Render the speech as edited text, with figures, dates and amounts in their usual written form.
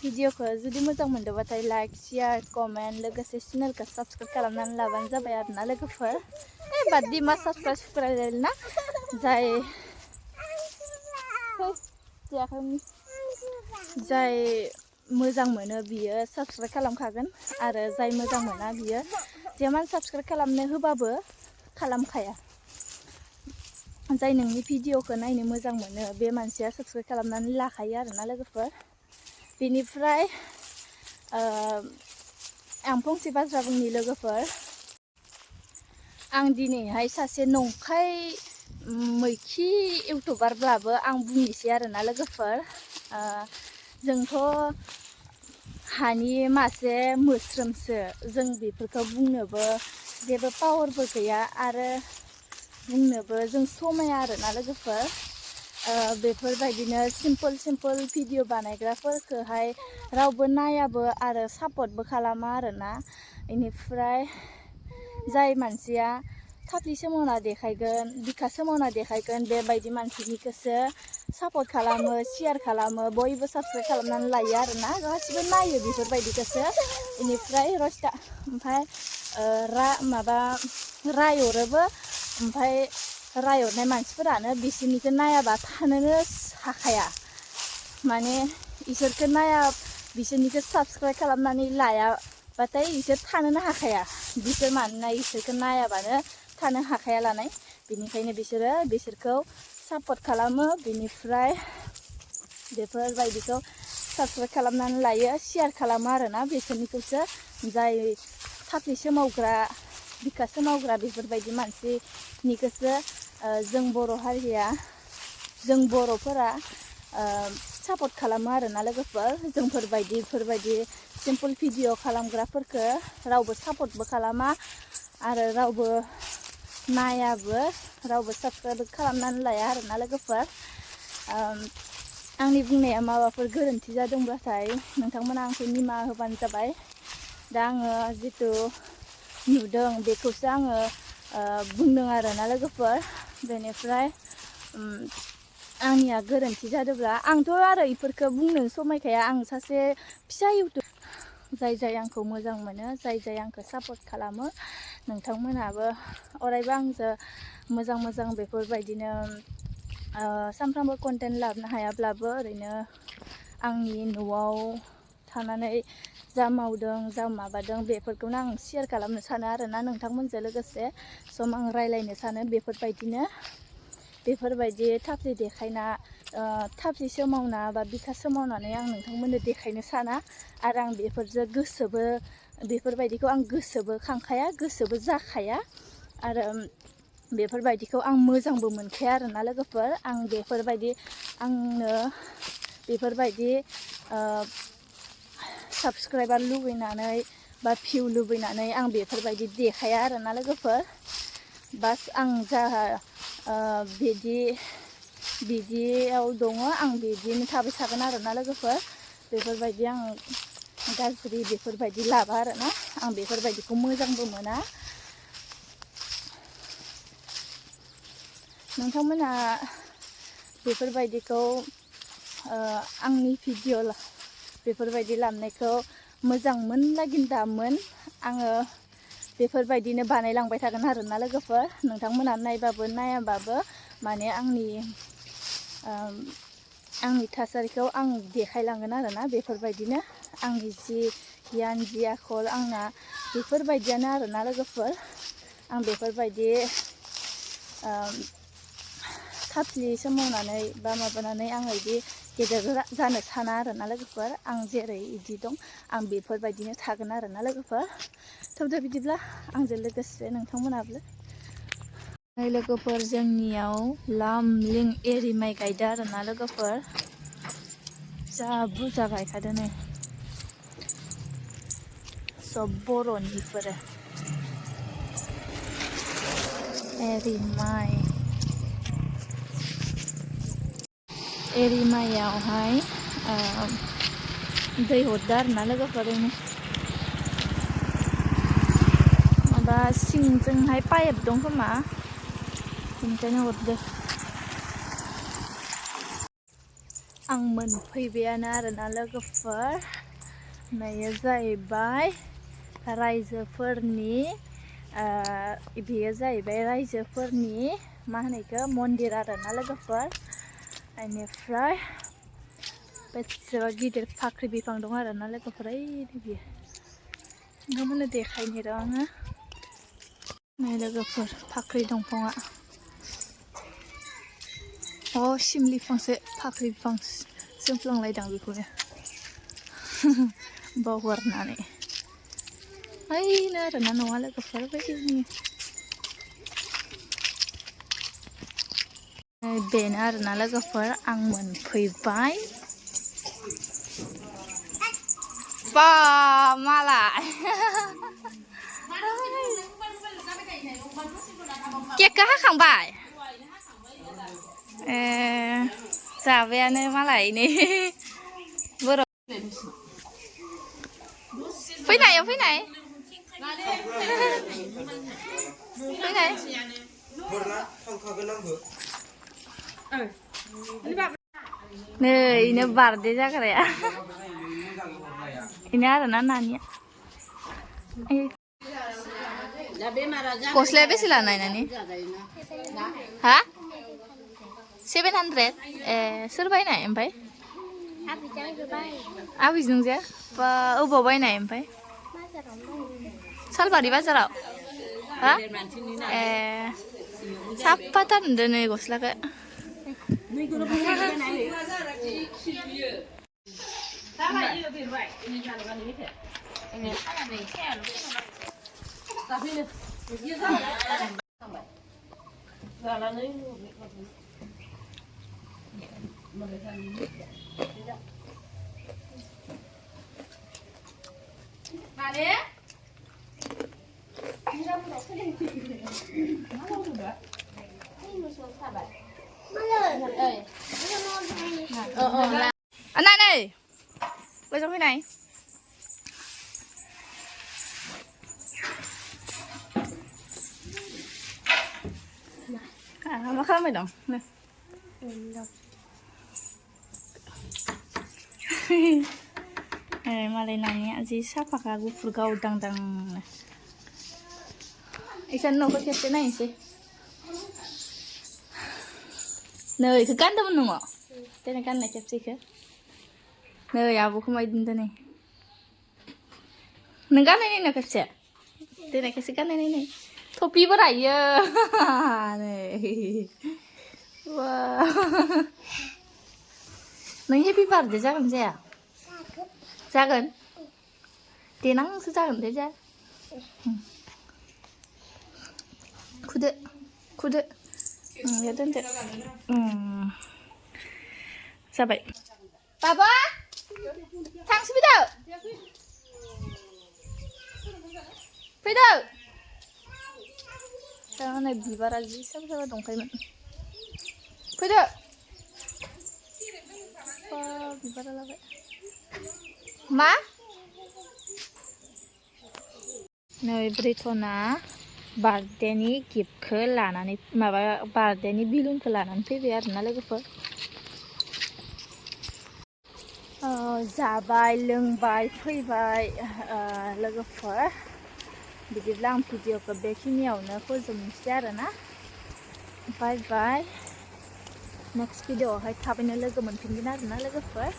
भिडिअखौ जुदि मोजां मोनदोंबाथाय लाइक शेयार कमेन्ट लोगोसे चेनेलखौ साबस्क्राइब खालामनानै लाबानो जाबाय आरोना लोगोफोर बादि मा साबस्क्राइब ना जाय जाय मोजां मोनो बियो साबस्क्राइब खालामखागोन आरो जाय मोजां मोना बियो जेमान साबस्क्राइब खालामनो होबाबो खालामखाया जाय नोंनि भिडिअखौ नायनो मोजां मोनो बे मानसिया साबस्क्राइब खालामनानै लाखायो आरोना लोगोफोर बेनिफ्राय आं फंसे बाथ्रा बुंनि लोगोफोर आं दिनैहाय सासे नंखाय मैखि इउटुबारब्लाबो आं बुंनोसै आरोना लोगोफोर जोंथ' हानि मासे मोस्रोमसो जों बेफोरखौ बुंनोबो जेबो पावारबो गैया आरो बुंनोबो जों समाया आरोना लोगोफोर बेफोरबायदिनो सिम्पोल भिडिअ बानायग्राफोरखौहाय रावबो नायाबो आरो सापर्टबो खालामा आरोना बेनिफ्राय जाय मानसिया थाफ्लि सोमावना देखायगोन बिखा सोमावना देखायगोन बेबायदि मानसिनिखौसो सापर्ट खालामो शेयार खालामो बयबो साबस्क्राइब खालामनानै लायो आरोना गासिबो नायो बेफोरबायदिखौसो बेनिफ्राय रस्ता ओमफ्राय रायहरोबो ओमफ्राय रायहरनाय मानसिफोरानो बिसोरनिखौ नायाबा थानोनो हाखाया माने इसोरखौ नाया बिसोरनिखौ साबस्क्राइब खालामनानै लायाबाथाय इसोर थानोनो हाखाया बिसोर मानोना इसोरखौ नायाबानो थानो हाखाया लानाय बेनिखायनो बिसोरखौ सापर्ट खालामो बेनिफ्राय बेफोरबायदिखौ साबस्क्राइब खालामनानै लायो शेयार खालामो आरोना बिसोरनिखौसो जाय थाफ्लि सोमावग्रा बिखा सोमावग्रा बेफोरबायदि मानसिनिखौसो जों बर' हारिया जों बर'फोरा सापर्ट खालामो आरोना लोगोफोर बेफोरबायदि सिम्पोल भिडिअ खालामग्राफोरखौ रावबो सापर्टबो खालामा आरो रावबो नायाबो रावबो साबस्क्राइब खालामनानै लाया आरोना लोगोफोर आंनि बुंनाया माबाफोर गोरोन्थि जादोंब्लाथाय नोंथांमोना आंखौ निमाहा होबानो जाबाय दा आङो जितु नुदों बेखौसो आङो बुंदों आरोना लोगोफोर बेनिफ्राय आंनिया गोरोन्थि जादोंब्ला आंथ' आरो इफोरखौ बुंनो समायखाया आं सासे फिसा इउटुब जाय आंखौ मोजां मोनो जाय आंखौ सापर्ट खालामो नोंथांमोनाबो अरायबो आंजों मोजां बेफोरबायदिनो सानफ्रामबो कन्टेन्ट लाबोनो हायाब्लाबो ओरैनो आंनि न'आव थानानै जा मावदों जा माबादों बेफोरखौनो आं शेयार खालामनो सानो आरोना नोंथांमोनजों लोगोसे सम आं रायलायनो सानो बेफोरबायदि थाफ्लि देखायना थाफ्लि सोमावना बा बिखा सोमावनानै आं नोंथांमोननो देखायनो साना आरो आं बेफोरबायदिखौ आं गोसोबो खांखाया गोसोबो जाखाया आरो बेफोरबायदिखौ आं मोजांबो मोनखाया आरोना लोगोफोर आं आंनो बेफोरबायदि साबस्क्राइबार लुबैनानै बा भिउ लुबैनानै आं बेफोरबायदि देखाया आरोना लोगोफोर बास आं जा बिदियाव दङ आं बिदिनो थाबाय थागोन आरोना लोगोफोर बेफोरबायदि आं गाज्रि बेफोरबायदि लाबा आरोना आं बेफोरबायदिखौ मोजांबो मोना नोंथांमोना बेफोरबायदिखौ आंनि भिडिअ बेफोरबायदि लाबोनायखौ मोजां मोनलागिन्दामोन आङो बेफोरबायदिनो बानायलांबाय थागोन आरोना लोगोफोर नोंथांमोना नायबाबो नायाबाबो माने आंनि थासारिखौ आं देखायलांगोन आरोना बेफोरबायदिनो आंनि जि गियान जि आखल आंना बेफोरबायदियानो आरोना लोगोफोर आं बेफोरबायदि थाफ्लि सोमावनानै बा माबानानै आङो बिदि गेदेर जानो साना आरोना लोगोफोर आं जेरै इदि दं आं बेफोरबायदिनो थागोन आरोना लोगोफोर थौदो बिदिब्ला आंजों लोगोसे नोंथांमोनाबो लोगोफोर जोंनियाव लाम लिं एरि माइ गायदो आरोना लोगोफोर जा बुरजा गायखादो नै सब बर'निफोरो एरि माइयावहाय दै हरदो आरोना लोगोफोर माबा सिंजोंहाय पाइप दं खोमा बेनिखायनो हरदो आं मोनफैबायानो आरोना लोगोफोर बेयो जाहैबाय रायजोफोरनि बेयो जाहैबाय रायजोफोरनि मा होनो बेखौ मन्दिर आरोना लोगोफोर बेनिफ्राय बेसेबा गिदिर फाख्रि बिफां दं आरोना लोगोफोर ओइ बियो नोंथांमोननो देखायनो र' आङो नै लोगोफोर फाख्रि दंफाङा अ सिमलि बिफांसो फाख्रि बिफां जोंफ्लांलायदां बेखौनो बावगारनानै ओइनो आरोना न'आ लोगोफोर बायदि बेनो आरोना लोगोफोर आं मोनफैबाय बा मालाय केकखौ हाखांबाय जाबायानो मालाय नै बर' फैनाय फैनाय नै इनो बार्थडे जाग्राया इनो आरोना नानिया गस्लाया बेसे लानाय नानि हा 700 सोर बायनाय ओमफ्राय आबिजोंजे बा अबाव बायनाय ओमफ्राय सालबारि बाजाराव हा साफाथार नुदों नै गस्लाखौ Anak nih, besok ini. मा खालामबाय दं? मालाय नानिया जि साफाखा गुफुर गावदांदांनो इसान न'खौ खेबसे नायनोसै नै इखौ गानदोंमोन नोङो दिनै गाननाय खेबसे इखौ नै आब'खौ मायदिन दिनै नों गाननाय नायनो खेबसे दिनै खेबसे गाननाय नायनाय थफि बोरायो नै नों हेपि बार्थडे जागोन जाया जागोन देनांसो जागोन दे जा खुदो खुदो ya दोनदो जाबाय बाबा थांसै फैदो फैदो दा नै बिबारा जि साफा साफा दंखायोमोन फैदो बिबारा लाबाय मा नै ब्रिटना बार्थडेनि गिफ्टखौ लानानै माबा बार्थडेनि बिलुनखौ लानानै फैबाय आरोना लोगोफोर जाबाय लोंबाय फैबाय लोगोफोर बिदिब्ला आं भिडिअखौ बेखिनियावनो फोजोबनोसै आरोना बाय बाय नेक्स्ट भिडिअआवहाय थाबैनो लोगो मोनफिनगोन आरोना लोगोफोर